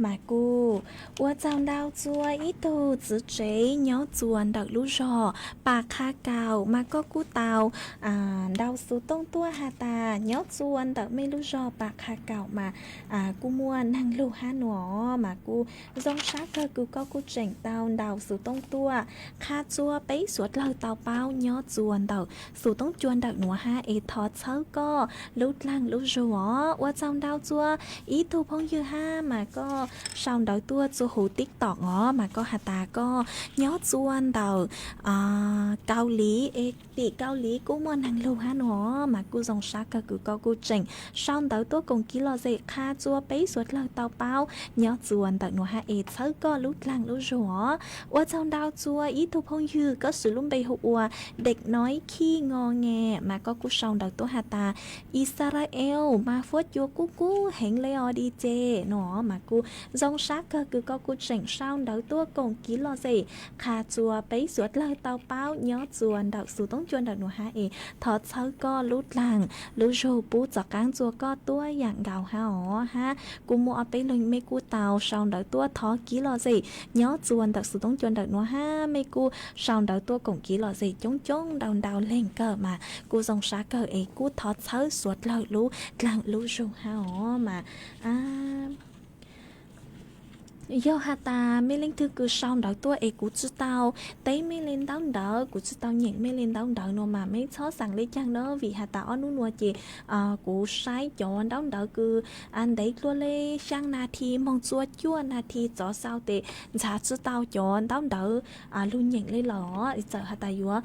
Mas kuj ua tsaug ntau txua ib tug txiv tsev nyob txua ntawm lub zog Pas Qha Kaum, mas koj kuj tau ntau xu tooj tuaj has tas nyob txua ntawm mej lub zog Pas Qha Kaum mas kuj muaj neeg lug hab nua. Mas kuj zoo sab kawg kws koj kuj tseem tau ntau xu tooj tuaj qha txua peb suav dlawg tau paub nyob txua ntawm xu tooj cua ntawm nuav hab es thov txhawb koj lub dlaag lub zug os. Ua tsaug ntau txua ib tug phooj ywg hab mas koj sau ntawv tuaj txua huv TikTok os, mas koj has tas koj nyob txua ntawm Kaus Liv es tim Kaus Liv kuj muaj neeg lug hab nua. Mas kuj zoo sab kawg kws koj kuj tseem sau ntawv tuaj koom kiv lom zem qha txua peb suav dlawg tau paub nyob txua ntawm nuav hab es txhawb koj lub dlaag lub zug os. Ua tsaug ntau txua ib tug phooj ywg, koj swv lub npe hu ua Dej Noib Khij Ngo Nge, mas koj kuj sau ntawv tuaj has tas Israel mas fuab cua kub kub heev le os di ces nua. Mas kuj zoo sab kawg kws koj kuj tseem sau ntawv tuaj koom kiv lom zem qha txua peb suav dlawg tau paub nyob txua ntawm xu tooj cua ntawm nuav hab es thov txhawb koj lub dlaag lub zug pub txav qaab txua koj tuab yaam nkaus hab os. Hab kuj muaj ob peb leeg mej kuj tau sau ntawv tuaj thov kiv lom zem nyob txua ntawm xu tooj cua ntawm nuav hab mej kuj sau ntawv tuaj koom kiv lom zem coob coob ntau ntau leeg kawg, mas kuj zoo sab kawg es kuj thov txhawb suav dlawg lub dlaag lub zug hab os. Mas yog has tas mej leej twg kws sau ntawv tuaj es kuv tsi tau teb mej le ntaub ntawv, kuv tsi tau nyeem mej le ntaub ntawv nua mas mej txhob xaav le caag na, vim has tas ob nub nua ces kuv saib cov ntaub ntawv kws ntev dlua le xyaa nas this moog txua cuaj nas this txov xau tes ntxhaav tsi tau cov ntaub ntawv lug nyeem le lawm. Txawm has tas yuav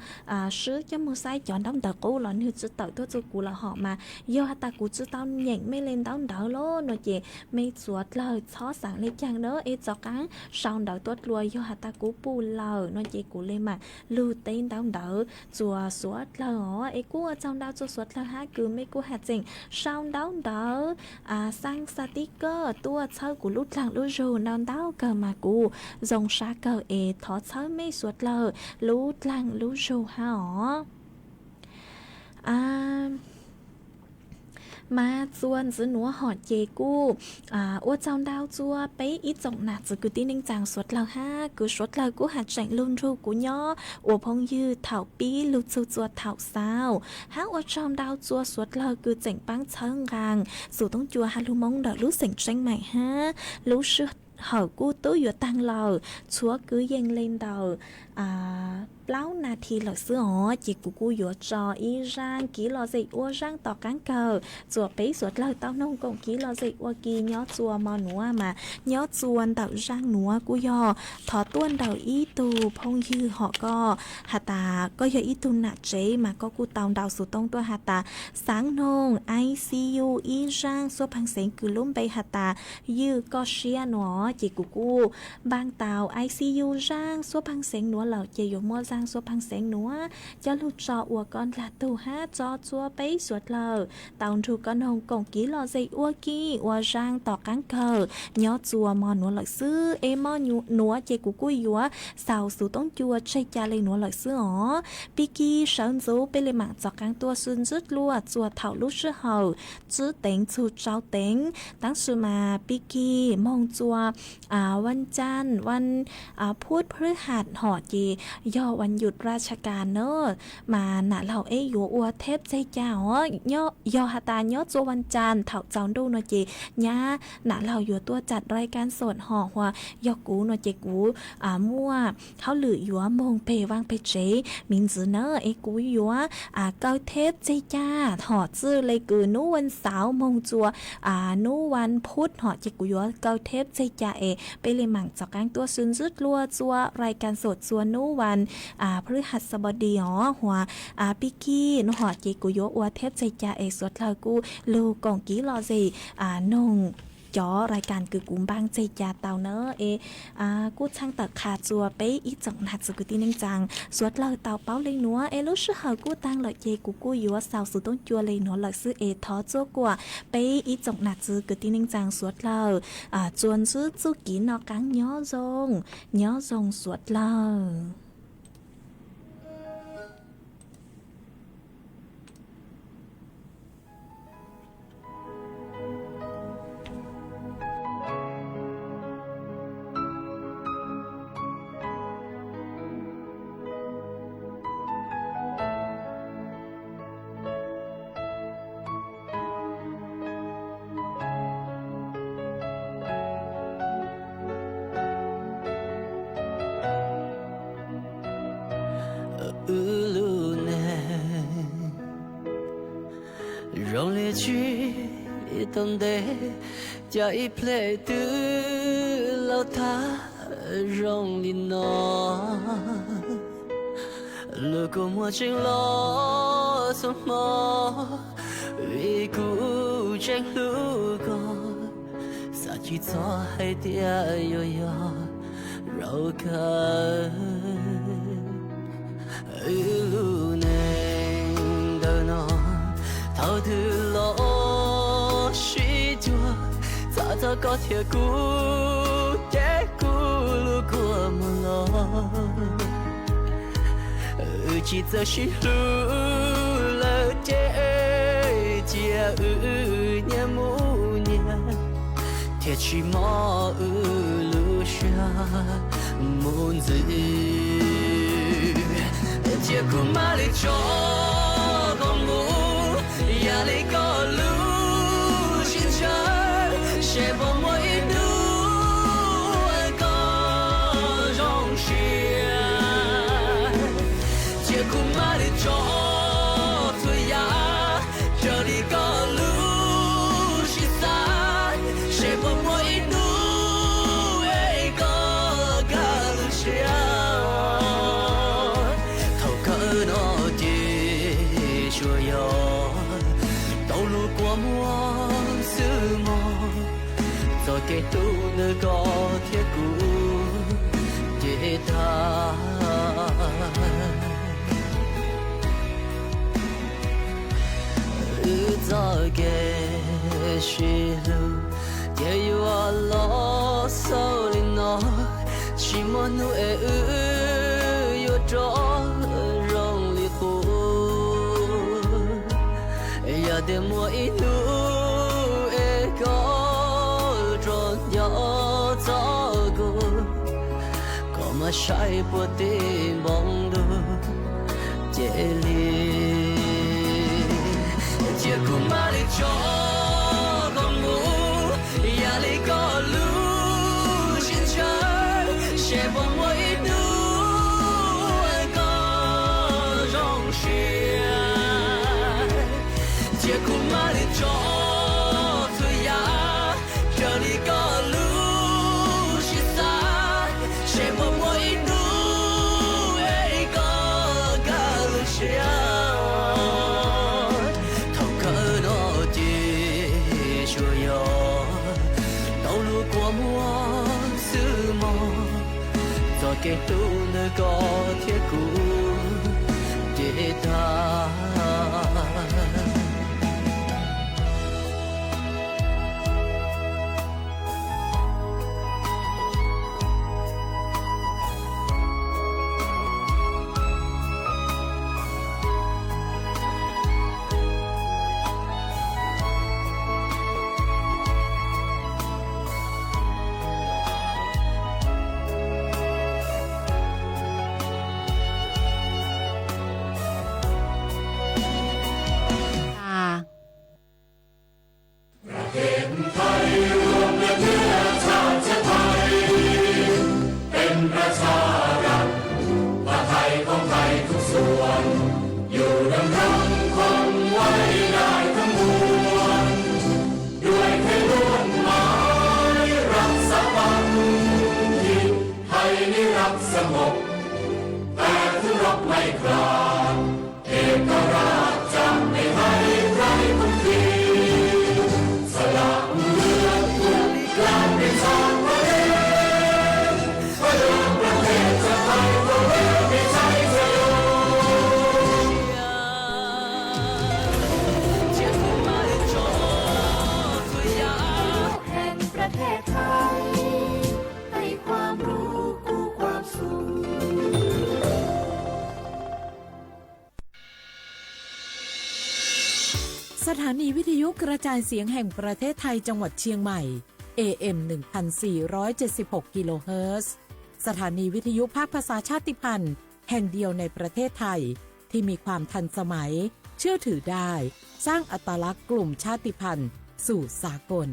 swb coj moog saib cov ntaub ntawv qub los nwg tsi tawm tuaj txug kuv lawm hom. Mas yog has tas kuv tsi tau nyeem mej le ntaub ntawv lawm nua ces mej suav dlawg txhob xaav le caag na es txov qaab sau ntawv tuaj dlua, yog has tas kuv pum lawm nua ces kuv le maam lug teb ntaub ntawv txua suav dlawg os. Es kuj ua tsaug ntau txua suav dlawg hab kws mej kuj has tseem sau ntaub ntawv xaa xaa tib kawj tuaj txhawb kuv lub dlaag lub zug ntau ntau kawg, mas kuj zoo sab kawg es thov txhawb mej suav dlawg lub dlaag lub zug hab os. Mas txua ntxiv nuav hom ces kuj ua tsaug ntau txua peb ib tsoom nam txiv kwv tij neej tsaa suav dlawg hab kws suav dlawg kuj has tseem lug nrug kuv nyob ua phooj ywg thaum pib lug txug txua thaum xaus. Hab ua tsaug ntau txua suav dlawg kws tseem paab txhawb nqaa xu toob cua has lug Moob ntawm lub xeem Tseeb Maim hab lub sij hawm kuj tub yuav taag lawm, txhua kwv yees le ntawm plaub nas this lawm xwb os, ces kuv kuj yuav tso ib zaaj kiv lom zem ua zaaj tom qaab kawg txua peb suav dlawg tau noog koom kiv lom zem ua ke nyob txua mo nuav. Mas nyob txua ntawm zaaj nuav kuj yog thov tuaj ntawm ib tug phooj ywg hom koj has tas koj yog ib tug nam tsev mas koj kuj tau ntau xu toob tuaj has tas xaav noog I C U ib zaaj xuab pheej xeev kws lub npe has tas Ywj Koj Siab nuav, ces kuv kuj npaaj tau I C U zaaj xuab pheej xeev nuav lawm ces yuav muaj zaaj xuab pheej xeev nuav coj lug tso ua koj ndlag tug hab tso txua peb suav dlawg tau nrug koj noog koom kiv lom zem ua ke ua zaaj tom qaab kawg nyob txua mo nuav lawm xwb. Es mo nuav ces kuv kuj yuav xaus xu toob cua tseg ca le nuav lawm xwb os. Pig kig sawv ntxuv peb le maam txov qaab tuaj xwb ntsib dlua txua thaum lub sij hawm tsib teev txug rau teev, tab sis mas pig kig moog txua vaj caaj vaj phub phwb has hom ces yog vaj yum raj tsha kas na, mas nam laug eb yuav ua theb tseg ca os. Yog has tas nyob txua vaj caaj thaum txaus ntuj no ces nyab nam laug yuav tuaj tsam rai kas xom hom, hos yog kuv no ces kuv muaj hauj lwm yuav moog peg vaaj peg tsev miv ntxiv na, es kuv yuav kaw theb tseg ca hom txwj le kws nub vaj xauv moog txua nub vaj phub hom ces kuv yuav kaw theb tseg ca es peb le maam txov qaab tuaj xwb ntsib dlua txua rai kas xom txua nub vaj phwb has xab npau di os, hos pig kig no hom ces kuv yuav ua theb tseg ca es suav dlawg kuj lug koom kiv lom zem noog cov rai kas kws kuv npaaj tseg ca tau na. Es kuj txhaj tawm qha txua peb ib tsoom nam txiv kwv tij neej tsaa suav dlawg tau paub le nuav es lub sij hawm kuj taag lawm ces kuv kuj yuav xaus xu toob cua le nuav lawm xwb es thov txua kuam peb ib tsoom nam txiv kwv tij neej tsaa suav dlawg txua ntsib txuj kiv noj qaab nyob zoo, nyob zoo suav dlawg. tau ntev, cas ib pliag twb laus tag zoo li no. Lub kua muag tseem loj txhua hmo, vim kuv tseem hlub koj, xav tsis txog hais tias yuav yog zaum kawg. Wb lub neej ntawm no, thaum twg los sib cuag, txhaj txog koj thiab kuv, ces kuv lub kua muag los. Wb tsis txawj sib hlub lawm ces cia wb nyias mus nyias, thiaj tsis mob wb lub siab mus ntxiv. Cia kuv mam li tso koj mus, yam li koj lub sib ntshaw, seb puas muaj ib hnub koj zoo siab. Cia kuv mam li tso txhua yam, raws li koj lub siab xav, seb puas muaj ib hnub es koj kaj lub siab. Thaum kawg no ces tsuas yog tau lub kua muag xwb mog, txoj kev hlub ntawm koj thiab kuv ces tag. Wb txoj kev sib hlub ces yuav los xaus li no, tsis muaj hnub es wb yuav rov zoo li qub. Yog tias muaj ib hnub es koj rov nco txog kuv, koj mam saib puas tib npoo ntuj cia li. Cia kuv mam li tso koj mus, yam li koj lub sib ntshaw, seb puas muaj ib hnub koj zoo siab. Cia kuv mam li tso txhua yam, raws li koj lub siab xav, seb puas muaj ib hnub es koj kaj lub siab. Thaum kawg no ces tsuas yog tau lub kua muag xwb mog, txoj kev hlub ntawm koj thiab kuv ces tag.สถานีวิทยุกระจายเสียงแห่งประเทศไทยจังหวัดเชียงใหม่ เอ เอ็ม หนึ่งพันสี่ร้อยเจ็ดสิบหก กิโลเฮิรตซ์ สถานีวิทยุภาคภาษาชาติพันธุ์แห่งเดียวในประเทศไทย ที่มีความทันสมัย เชื่อถือได้ สร้างอัตลักษณ์กลุ่มชาติพันธุ์สู่สากล